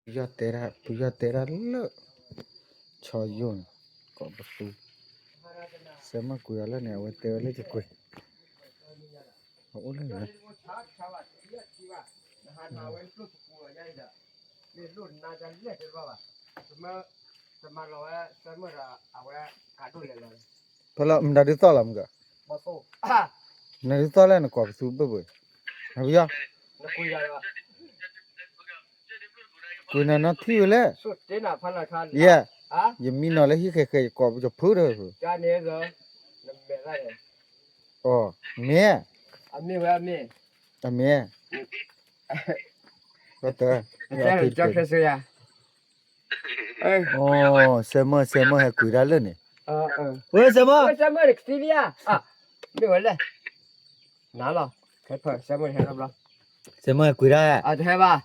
ဖုယီၢ်တဲဒၣ်, ဖုယီၢ်တဲဒၣ်လၢ ဆီယိၣ်န့ၣ် ကိးပသူ, စဲမၢ်ကွံာ်အီၤလၢန့ၣ် အဝဲတဲဝဲလၢယကွံာ်, အအိၣ်လၢ ဖဲလီၤ မတၤဒုးသီၣ်လီၤမုၢ်က, မတၤဒုးသီၣ်လၢနကိးပသူဘၣ်ဘၣ်, နပယီၤ, ကွံာ်နၤနီထံၣ်ဝဲလဲၣ်, ယဲ, ယမံနီၤလၢဟံၣ်ဃဲဃဲ ယကိးယဖုဒီး, အီ, မ့ၢ်, အမ့ၢ်, အမ့ၢ်, အမ့ၢ်, စဲမၢ် စဲမၢ်ဟဲကွံာ်ဒၣ်လၢန့ၣ်, ဝဲစဲမၢ်, စဲမၢ်န့ၣ်ကသံလံဧါ, မ့ၢ်ဝဲလဲၣ်, နၤလီၤ, စဲမၢ်ဟဲကွံာ်ဒၣ်, တဟဲဘၣ်,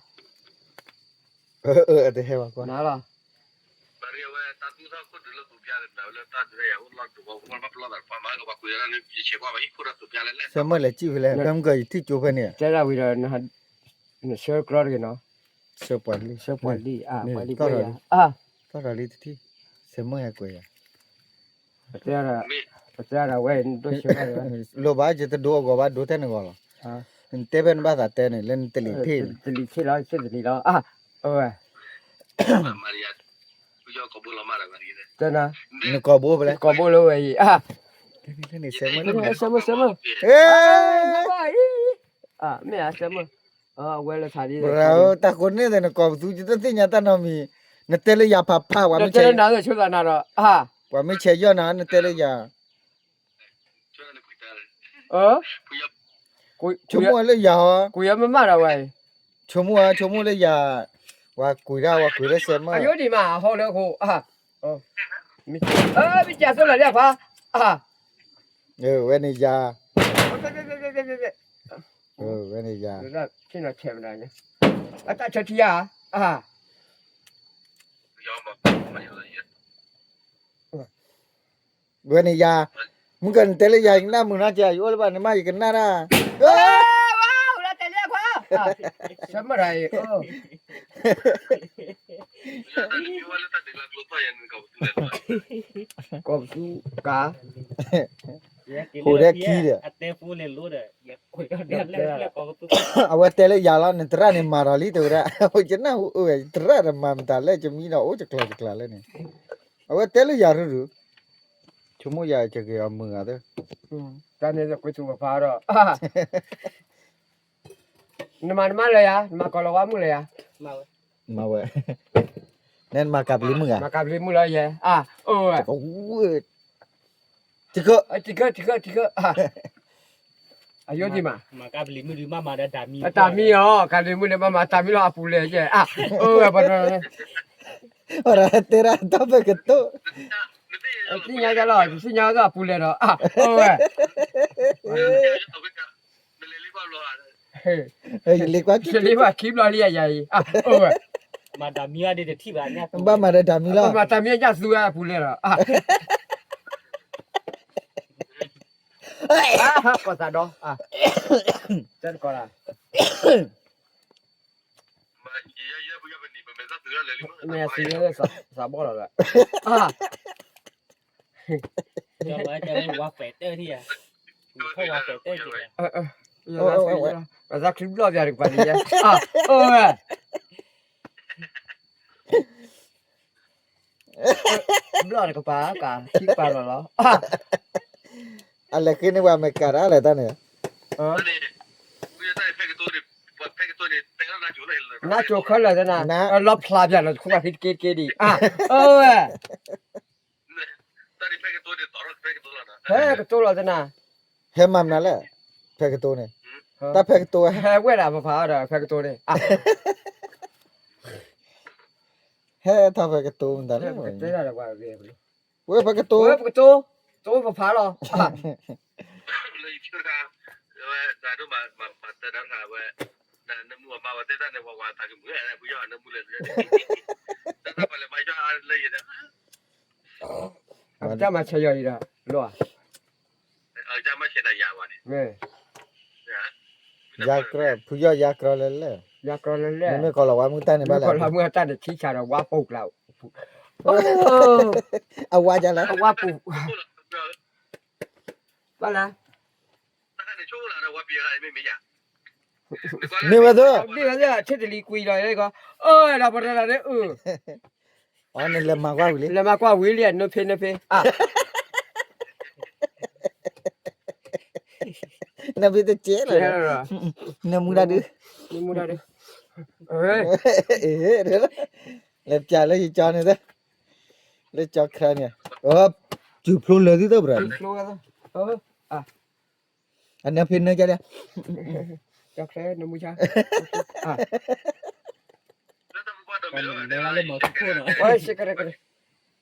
တဟဲဘၣ်ကွၢ်, နၤလီၤ, စဲမၢ်လဲၤစံၣ်ဖဲလဲၣ်, ပှၤမၤကဘၣ်ကွံာ်ဒၣ်လၢယဆဲးကွၢ်ဘၣ်ဟံၣ်ခိၣ်ဒီးသုးပၢ်မုၢ်ကဘၣ်ပျီသးပှၤမၤကဘၣ်ကွံာ်ဒၣ်လၢယဆဲးကွၢ်တဂ့ၤနီၤ, ဆဲးပှၤလံ, ဆဲးပှၤလံ, သီၣ်ထီၣ်လံတထံၣ်, စဲမၢ်ဟဲကွံာ်ယၤ, ပတဲဒၣ်ဝဲ, လိၣ်ဘၣ်ယတဒိအဂီၤဘၣ် ဒိထဲနဂီၤလီၤ, နတဲဖဲနဘၣ်သးတဲန့ၣ် လၢနတလံၤထံၣ်န့ၣ်, တလံၤထံၣ်လီၤ, လီၤ, နကိာ်ဘိဖဲလဲၣ်, ကိာ်ဘိလၢဝဲအံၤ, စဲမၢ်, စဲမၢ်, မ့ၢ်ဧါ စဲမၢ်, ဝဲလၢ တၢ်ကိးန့ၣ်သ့ၣ် နကိာ်ပသူ ယတသ့ၣ်ညါတၢ်နီတမံၤ, နတဲလၢယၤဖးဖး, ပှၤမ့ၢ်ဆဲး, ပှၤမ့ၢ်ဆဲးယီၢ်နၤ နတဲလၢယၤ, ဆိကမိၣ်လၢယၤ, ဆိကမိၣ်လၢယၤ, ပှၤကွံာ်ဒၣ် ပှၤကွံာ်လၢစဲမၢ်, မ့ၢ်ကသိးလၢဒၣ်ဖး, ဝဲန့ၣ်ယၤ, ဝဲန့ၣ်ယၤ, အတၢ်ဆၢထံဧါ, ဝဲန့ၣ်ယၤ, မုၢ်ကနတဲလၢယၤ ယကနၣ်မုာ်နီကဲ, ယအိၣ်လၢဘၣ်န့ၣ်မး ယကနၣ်တၢ်, ဆၢမၢ်တၢ်အံၤ, ကိာ်ပသူကါ, ဟိးဒဲခံဒီး, အဝဲတဲလၢယၤလီၤ နသရၣ်န့ၣ်မၤဒီးလံ တဲဝဲဒၣ်, ယနၢ်ဟူအၢဝဲ ယသရၣ်ဒီးမၤမတၤလဲၣ် ယမံဒီးအိၣ်ယကျိၤယကျါလၢန့ၣ်, အဝဲတဲလၢယၤရူၤရူၤ, ဆိကမိၣ်ယၤကဂ့ၤအီၤမုာ်ဂၤသၢ, တၢ်န့ၣ်ကွ့သူၣ်ပဖးဒီး နမၤနမါလၢယၤ, နမၤကီၤလၤဝါမုၣ်လၢယၤ, မၤဝဲ, နဲနမၤကၤပလံၤမုၣ်ဧါ, မၤကၤပလံၤမုၣ်လၢယၤ, အိၣ်ဝဲ, တံၤခၢၣ်, တံၤခၢၣ်, တံၤခၢၣ်, တံၤခၢၣ်, အယိဒံးမး, မၤကၤပလံၤမုၣ်ဒုး မၤမၤဒီးတၢ်မံ, အတၢ်မံအီၤ, ကၤပလံၤမုၣ်န့ၣ် မၤမၤတၢ်မံလီၤ အပူၤလဲၣ်ယဲ, အိၣ်ဝဲ, ပှၤတဲဒၣ်တၢ်ဖဲကတိၢ်, သ့ၣ်ညါယလီၤ, သ့ၣ်ညါအပူၤလဲၣ်ဒီး, အိၣ်ဝဲ ယလ့ကွၢ်ခံဘျီလံယၤအံၤ, အိၣ်ဝဲ, မၤတၢ်မံအီၤဒ်တထံၣ်ဘၣ်, ဘၣ်မၤဒီးတၢ်မံလီၤ, မၤတၢ်မံအညၣ်သူဝဲအပူၤလဲၣ်ဒီး, ကီၢ်သးဒီ, တကီးလၢ မ့ၢ်သုးလၢသးဘီၣ်လီၤဒီး, ဝါပဲာ်တၢၢ်ထံၣ်ဧါ, ဝါပဲာ်တၢၢ်ထံၣ်ဧါ, သးချံဘျီၣ်ပၠးတကပၤန့ၣ်ယဲ, အိၣ်ဝဲ, ဘျီၣ်တကပၤကၤ ထံကပၤလီၤလီၤ, အလဲၤဃ့န့ၢ်ပှၤအမဲရကၤတၢ်လဲၣ်တၢ်န့ၣ်, နါစိၤခဲလၢာ်သနၤ, လီၤဖျးပၠးလီၤ တခိၣ်ဘၣ်ခံတက့တက့ဒံး, အိၣ်ဝဲ, ဖဲကတိၤလီၤသနၤ, ဟဲမၤမနုၤလဲၣ်, ဖဲကတိၤန့ၣ်, တၢ်ဖဲကတိၤဝဲ, ဟဲဝဲဒၣ်ပဖးအီၤဒီး ဖဲကတိၤန့ၣ်, ဟဲထီၣ်ဖဲကတိၤမတၤလဲၣ်, ဝဲဖဲကတိၤ, ဝဲပကတိၤ, တိၤပဖးလီၤ, လၢယထံၣ်တခါ, ဝဲဒၣ်ဒိၣ်မးမၤတၢ်တၢ်ဝဲ, နမူအမါဝဲတဲတၢ်န့ၣ် ဝဲဝဲတၢ်ကမုာ်, ဖုယီၢ်နမူလဲၣ်, တၢ်တၢ်ပှၤလဲၤမၤယွၤလၢယဲဒၣ် အကစၢ်မၤဆဲးယီၤအံၤဒီး လိၣ်ဧါ, အကစၢ်မၤဆဲးတၢ်ယၤဝဲန့ၣ်, ယၤကြၢး ဖုယီၢ်ယၤကြၢးလဲၣ်လဲၣ်, ယၤကီလၢလဲၣ်, နမ့ၢ်ကီလီၤဝါမုၢ်တၢ်န့ၣ်ဘၣ်လဲၣ်, မ့ၢ်ကီလီၤမုၢ်တၢ်န့ၣ် ထံဆးဒီးဝါပူၤကျါ, အဝါဒ်လဲၣ်, အဝါပူၤ, ဘၣ်လဲၣ် မ့ၢ်ဝဲသိး, မ့ၢ်ဝဲသိး ဆ့တလံၤကွံာ်လီၤ, အၢ ဒီးပရၤလီၤန့ၣ်, အၢ နလဲၤမၤကွၢ်ဝံၤလံ, လဲၤမၤကွၢ်ဝံၤလံ, နဖ့နဖ့, နဖ့တကဲလီၤ, နမူဒါဒု, နမူဒါဒု, လဲၤပျးလၢယကၠီန့ၣ်သၢ, လၢကၠီခါန့ၣ်, စူၤဖျိလၢသုသၢပရၤန့ၣ်, အနဖ့နကလဲၣ်, ကၠီခါနမူဒါ,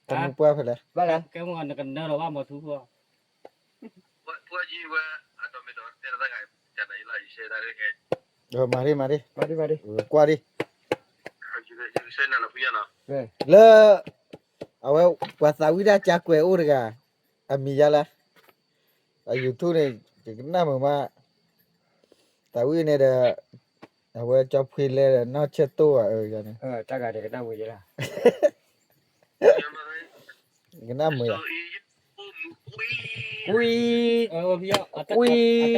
တမူပှၢ်ဖဲလဲၣ်, ဘၣ်လဲၣ်, ကဲမနကနၢလီၤဘၣ်မီၤထူဖိ, မၤရံ မၤရံ, မၤရံ, ကွၢ်ရံ, လၢ အဝဲ ပှၤသးဝံၣ်တၢ်ကၠါကွဲးအိၣ်တဂၤ, အမံၤယါလၢ အ YouTube န့ၣ် ယကနၣ်မုာ်မး, သးဝံၣ်န့ၣ်ဒီး အဝဲကၠီဖှံလဲဒီးနီၢ်ဆဲၣ်တိၢ်ဘၣ်အၢန့ၣ်, တၢ်ဂၤန့ၣ်ကနၣ်မုာ်ယဲလီၤ, ကနၣ်မုာ်ယါ, ကွံ,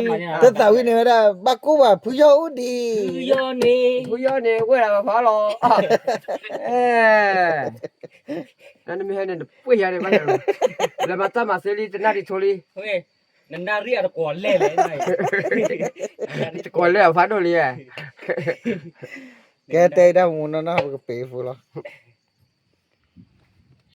ကွံ, တၢ်သးဝံၣ်န့ၣ်ဝဲဒၣ် ဘၣ်ကိၢ်ဘၣ်ဖုယီၢ်အိၣ်ဒံး, ဖုယီၢ်န့ၣ် ဝဲဒၣ်ဘၣ်ဖးလီၤ, နမ့ၢ်ဟဲန့ၣ် နပှ့ၢ်ယၤန့ၣ်ဘၣ်, လဲၤမၤတၢ်မၤသ့လံ တနၣ်ရံၣ်ဆိလံ, နနၣ်ရံၣ်အတကွီၢ်လဲၣ်လဲၣ်, တကွီၢ်လဲၣ်အဖးဒိၣ်လံ, ကဲတဲဒၣ်မူနီၢ်နီၢ် ပကပ့ၤဖိလီၤ.